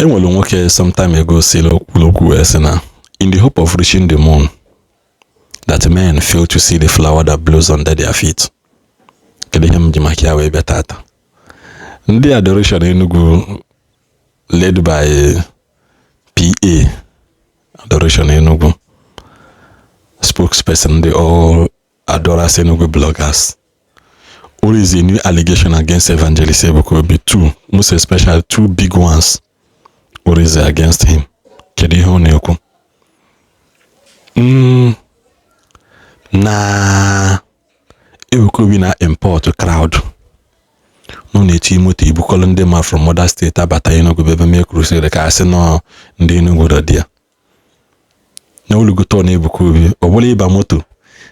E nwere nwoke some time ago sịrị kwuru okwu wee sị na in the hope of reaching the moon, that men fail to see the flower that blows under their feet. Kedu ihe m ji maka ya wee bịa tata? Ndị Adoration Enugu, led by PA Adoration Enugu, spokesperson, the all Adorers Enugu bloggers, raised a new allegation against Evangelist Ebuka Obi, two, most especially two big ones raised against him. Kedu ihe ọ na-ekwu? Na Ebuka Obi na import crowd nọ na-eti moto ebukọrọ ndị ma from other state abata Enugu ebe mee crusade, ka asị nọ ndị Enugu dị ya na olugote na Ebuka Obi ọ bụla ịba moto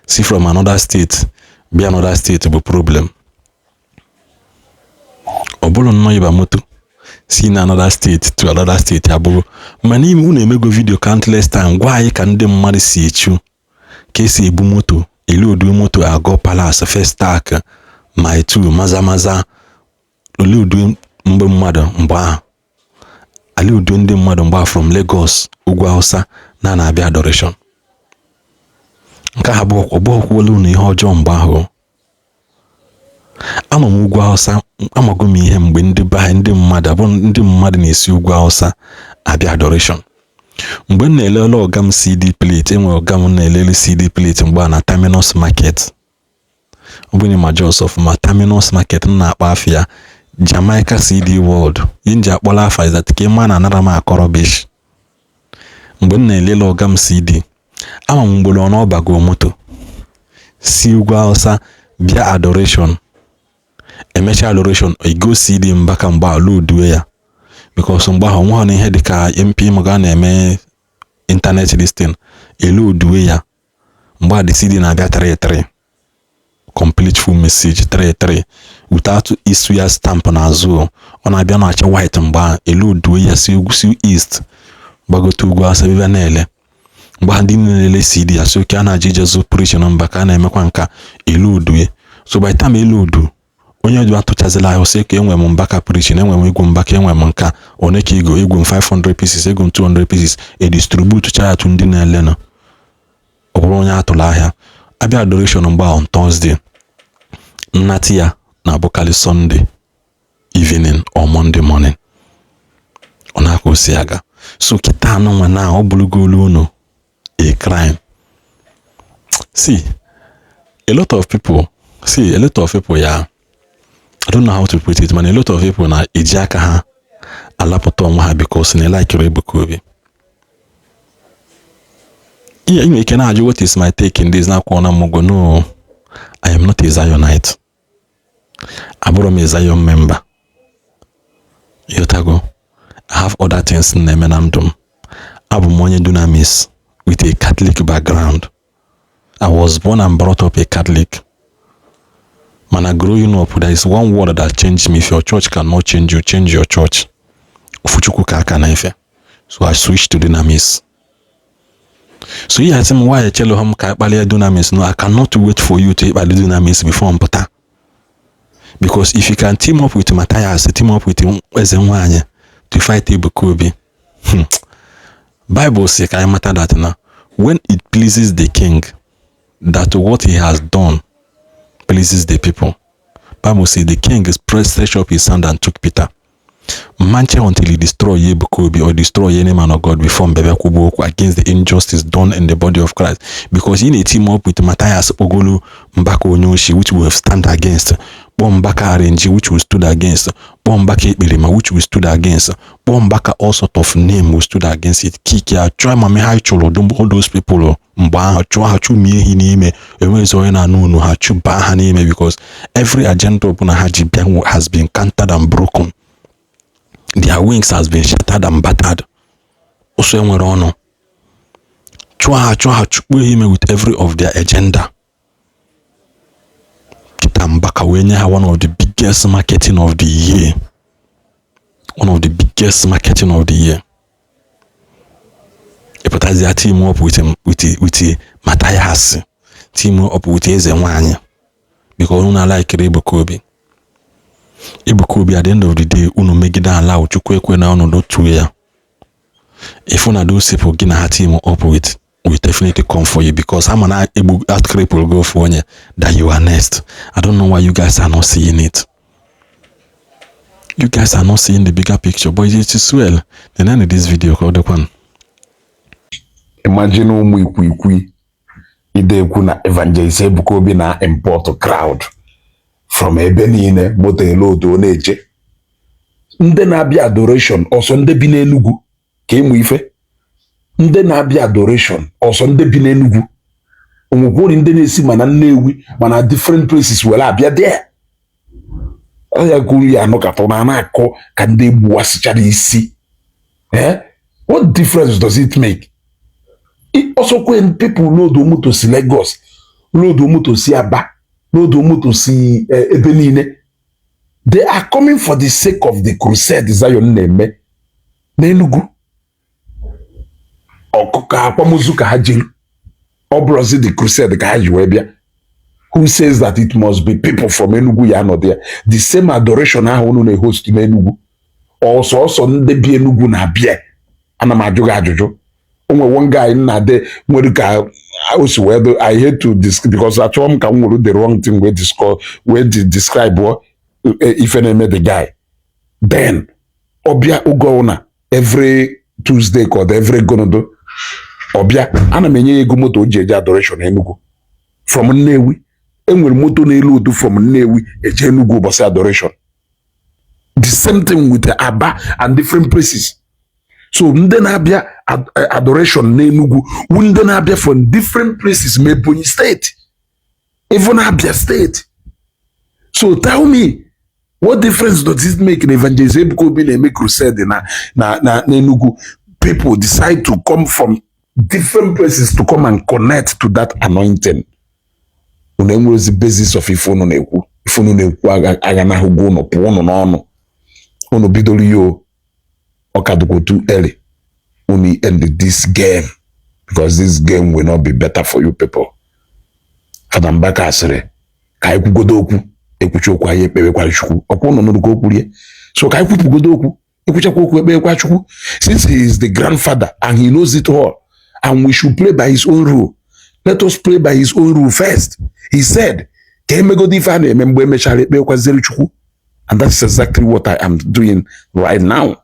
si from another state bịa another state bụ problem. Ọ bụrụ nnọọ ịba moto si na another state to another state abụrụ, mana ime unu emego video countless time gwa anyị ka ndị mmadụ si echu ka esi ebu moto elodu moto agọ Palace, Festac, Mile 2, maza maza oludu mgbe mmadụ mgbe ahụ alaudu ndị mmadụ mgbe ahụ from Lagos, ugwu Hausa na na-abịa adoration. Nke a bụ ọgbọkwuola unu ihe ọjọọ mgbe ahụ. Anọ m ugwu Hausa, amago m ihe mgbe ndị be anyị, ndị mmadụ abụ ndị mmadụ na-esi ugwu Hausa abịa adoration. Mgbe m na-elele ọga m CD plate, enwere ọga m na-elele CD plate mgbe a na Terminus Market. Ọ bụghị ma Jos ọfụma, Terminus Market m na-akpọ afịa Jamaica CD World. Ihe m ji akpọrọ afa is that ka ị ma na anara m akọ rubbish. Mgbe m na-elele ọga m CD, ama m mgbere ọ na ọbago moto si ugwu Hausa bịa adoration, emechaa adoration, ego CD Mbaka mgbe a loadue ya, because mgbe ahụ nwa na ihe dịka MP maga a na-eme internet listing, eloadue ya. Mgbe a, the CD na-abịa 33 complete, full message 33 without isu ya stamp n'azụ. Ọ na-abịa na-acha white. Mgbe a eloadue ya si ugwu, si east gbagote ugwu Awụsa bịa na-ele. Mgbe ha ndị na-ele CD asị oke a na-aja ije zụ preaching Mbaka a na-emekwa nka eloadue. So by the time eloadu, onye ọjọọ atụchazila ahụ sị ka enwe m Mbaka preaching, enwe m egwu Mbaka, enwe m nka one ka ego egwu m 500 pieces, egwu m 200 pieces, e distribute cha ya tụ ndị na-ele nọ. Ọ bụrụ onye atụrụ ahịa abịa adoration mgbe on Thursday, nnati ya na-abụkarị Sunday evening or Monday morning. Ọ na-aka osi aga. So kịta anụnwa na ọ bụrụgolu unu a crime. See a lot of people, see a lot of people, ya, I don't know how to put it, man, a lot of people na-eji aka ha alapụta onwe ha because na like Ebuka Obi. Ihe ị nwere ike na-ajụ, "What is my take in this?" Na-akwụ na mụgo, no, I am not a Zionite. Abụrụ m a Zion member. Yotago, I have other things na-eme na ndụ m. Abụ m onye Dunamis with a Catholic background. I was born and brought up a Catholic. Mana growing up, there is one word that changed me: if your church cannot change you, change your church. Ofuchukwu ka aka na-efe. So I switched to Dunamis. So ihe asị m, why echelo m ka akpalie Dunamis? No, I cannot wait for you to ịkpali Dunamis before m pụta, because if you can team up with Matthias, team up with eze nwanyị to fight Ebuka Obi, Bible say ka anyị mata that na when it pleases the king that what he has done pleases the people. Bible say the king stretched up his hand and took Peter. Manche until he destroy Ebuka Obi or destroy any man of God before mbebe kwubu okwu against the injustice done in the body of Christ, because ị na-team up with Matthias Ogolu Mbaka onye oshi, which we have stand against, kpọọ Mbaka arrange, which we stood against, kpọọ Mbaka Ekperima, which we stood against, kpọọ Mbaka all sort of name, we stood against it. Kick ya, chụọ mami ha chụrụ all those people mgbe ahụ, chụọ ha, chụmie ehi n'ime enweghịzi onye na-anụ unu ha, chụbaa ha n'ime, because every agenda ọbụla ha ji bịa has been countered and broken. Their wings has been shattered and battered. Ụsọ enwere ọnụ, chụọ ha, chụọ ha, chụkpuo ime with every of their agenda. Kịta Mbaka wee nye ha one of the biggest marketing of the year, one of the biggest marketing of the year. Ịpụtazi team up with Matthias, team up with eze nwanyị, because unu alaikiri Ebuka Obi. Ebuka Obi, at the end of the day, unu megide ala Chukwu ekwe na unu dotuo ya. Ịfụ na those people gị na ha team up with will definitely come for you, because ama na egbu cripple go for onye that you are next. I don't know why you guys are not seeing it. You guys are not seeing the bigger picture, but it is well. The end of this video, ka ọ dịkwanụ. Imagine ụmụ ikwiikwi ide ekwu na Evangelist Ebuka Obi na import crowd from ebe niile, moto elodo na-eje, ndị na-abịa adoration ọsọ, ndị bi n'Enugu ka ịmụ ife, ndị na-abịa adoration ọsọ, ndị bi n'Enugu onwekwori, ndị na-esi mana Nnewi, mana different places were abịa there. Ọ ya kwuru ya anụkatọ na na-akọ ka ndị gbuwasịchara isi. Eh, what difference does it make? Ọsọkwe people load moto si Lagos, load moto si Aba, load moto si ebe niile, they are coming for the sake of the crusade Zion na-eme n'Enugu. Ọkụkọ akwamozu ka ha jere, ọ bụrụzi the crusade ka ha ji wee bịa. Who says that it must be people from Enugu ya anọdụ ya? The same adoration ahụ unu na-ehost n'Enugu, ọsọsọ ndị bi Enugu na-abịa? Ana m ajụ gị ajụjụ. O nwere one guy nna de nwere ka o si wee do. I hate to because achọrọ m ka m nwere the wrong thing wee discuss, wee describe ife na-eme the guy. Then ọbịa oge ọbụla, every Tuesday ka ọ dị, every gonodo ọbịa, ana m enye ya ego moto o ji eje adoration Enugu from Nnewi. Enwere moto na-elu udu from Nnewi eje Enugu ụbọchị adoration. The same thing with Aba and different places. So ndị na-abịa adoration n'Enugu wu ndị na-abịa from different places, ma Ebonyi State, even Abia State. So tell me, what difference does it make na Evangelist Ebuka Obi na-eme crusade na n'Enugu? People decide to come from different places to come and connect to that anointing. Unu enwerezi basis of ife unu na-ekwu. Ife unu na-ekwu agha unu pụọ unu n'ọnụ. Unu bidoro ya o, ọ ka dịkwa too early. Unu end this game, because this game will not be better for you people. Fada Mbaka sịrị ka anyị kwugodo okwu, ekwucha okwu, anyị ekpewekwara Chukwu. Ọkwa unu nụrụ ka o kwurie? So ka anyị kwupụgodo okwu, ekwuchakwa okwu, ekpewekwa Chukwu. Since he is the grandfather and he knows it all and we should play by his own rule, let us play by his own rule first. He said ka emegodo ife a na-eme, mgbe emechara, ekpekwaziri Chukwu, and that's exactly what I am doing right now.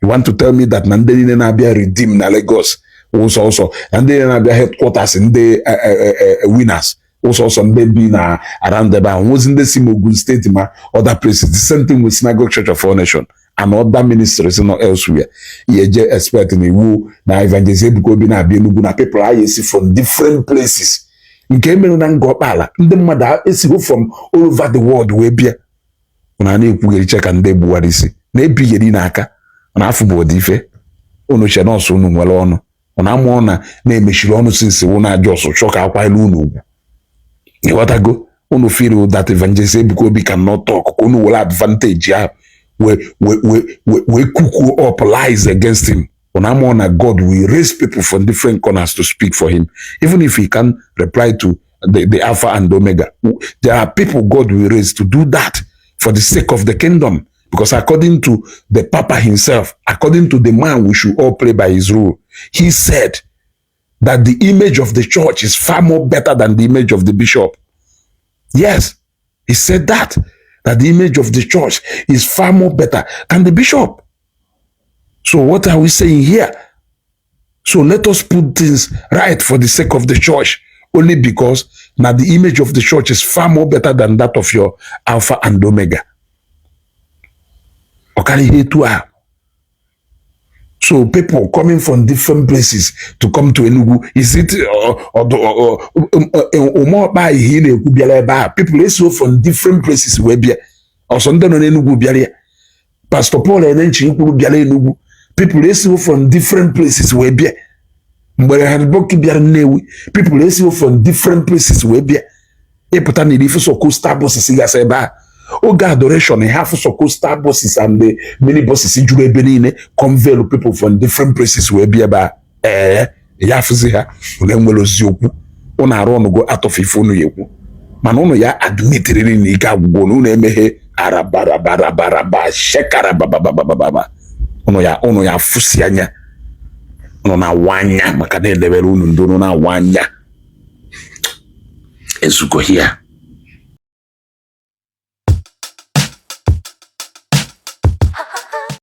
You want to tell me that na ndị niile na-abịa Redeem na Lagos ụsọ ụsọ, na ndị niile na-abịa headquarters ndị Winners ụsọ ụsọ, ndị bi na around ebe ahụ, nwozi ndị si ma Ogun State ma other places? The same thing with Synagogue Church of All Nation and other ministries nọ elsewhere. Ihe je expect na iwu na Evangelist Ebuka Obi na-abịa Enugu na people anyị esi from different places, nke mere na Nga Ọkpala, ndị mmadụ esigo from all over the world wee bịa. Unu na-ekwughericha ka ndị gbuwara isi na-ebigheri n'aka na afọ bụ ụdị ife unu che nọọsụ. Unu nwere ọnụ, unu amụọ na na-emechiri ọnụ since wụ na-aja ọsọ chọọ ka akwanyere unu ugwu. Ịghọtago? Unu feel that Evangelist Ebuka Obi cannot talk, ka unu were advantage ahụ wee cook up lies against him. Unu amụọ na God will raise people from different corners to speak for him, even if he can reply to the Alpha and Omega. There are people God will raise to do that for the sake of the kingdom, because according to the Papa himself, according to the man we should all play by his rule, he said that the image of the church is far more better than the image of the bishop. Yes, he said that the image of the church is far more better than the bishop. So what are we saying here? So let us put things right for the sake of the church, only because now the image of the church is far more better than that of your Alpha and Omega. Ọkara ihe etu ahụ. So people coming from different places to come to Enugu, is it ụmụọkpa ihe ị na-ekwu bịara ebe a? People eso from different places wee bịa. Ọsọ ndị nọ n'Enugu bịara ya? Pastor Paul Enenche kwuru bịara Enugu, people esiwo from different places wee bịa. Mgbe Reinhard Bonnke bịara Nnewi, people esiwo from different places wee bịa. Ịpụta na iri fụsọ coaster buses gasị ebe a oge adoration, ha fụsọ coaster buses and the mini buses juru ebe niile, convoy people from different places wee bịa ebe a. Ee, ya afụzi ha. Unu enwere ozi okwu unu arụ ọnụgo atọfe ife unu ya ekwu, mana unu ya admitiriri na ike agwụgwọ na unu emeghe arabarabarabara shekarabababababa. Unu ya fụsi anya. Unu na-awa anya maka na edebere unu ndị unu na-awa anya ezugo ya.